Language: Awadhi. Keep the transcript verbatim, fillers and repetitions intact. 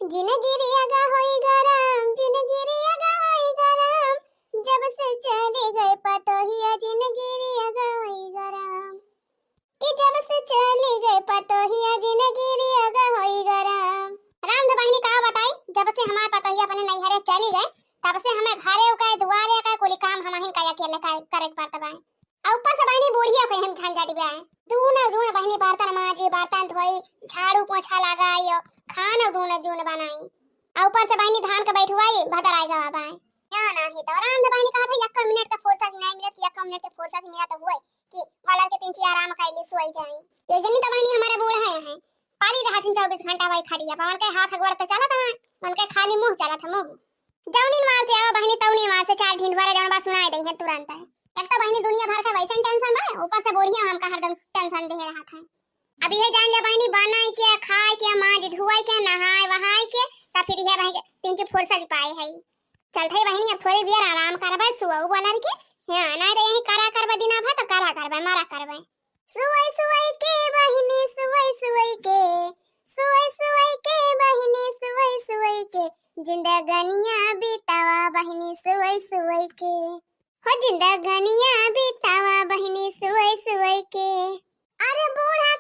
जिनगी रियागा होई गरम, जिनगी रियागा होई गरम, जब से चली गई पतोहिया जिनगी रियागा होई गरम। कि जब से चली गई पतोहिया जिनगी रियागा होई गरम। रांध बहिनी का बताई, जब से हमार पतोहिया अपने नैहरे चली गए, तब से हमें घरे का, दुआरे का कुली काम हमहिन का अकेले करे, करे के पड़त बा। आ ऊपर से बहिनी बुढ़िया के हम झंझट बा। दूनो जून बहिनी बर्तन माजी, बर्तन धोई, झाड़ू पोछा लगाई, खानो दूनो जून बनाई। आ ऊपर से बहिनी धान के बैठुआई, भदर आए गवा बा। या नाही तो रांध बहिनी कहत है, यक्को मिनट का फुर्सत नहीं मिलत, कि यक्को मिनट के फुर्सत मिला तो हुए कि वाला के तीन ची आराम कैली सोई जाई। ये जनी तो बहिनी हमारे बूढ़ा है, पड़ी रहत हैं चउबीस घंटा वही खटिया पर, उनके हाथ गोड़ तो चलत ना, उनके खाली मुंह चलत है, मुंह। जौनी मार से आवा बहिनी, तौनी मार से चार ढींढ वाला जौन बा सुनाई दई है तुरंत है। एक तो बहिनी दुनिया भर का वैसे टेंशन बा, ऊपर से बुढ़िया हमका हरदम टेंशन दे रहत है। अब यह जान लिया बहिनी, बनाई के, खाए के, माज धुआई के, नहाए वहाए के, तब फिर यह बहिनी तीन ची फुर्सत पाए है। चलत है बहिनी, अब थोड़ी देर आराम करबे, सुअऊ बोलर के। हाँ, नहीं तो यही करा करबे दिना भर तो करा करबे, मरा करबे। सुअई सुअई के बहिनी, सुअई सुअई के, सुअई सुअई के बहिनी, सुअई सुअई के, जिंदगनिया बितावा बहिनी, सुअई सुअई के। हो जिंदगनिया बितावा बहिनी, सुअई सुअई के। अरे बूढ़ा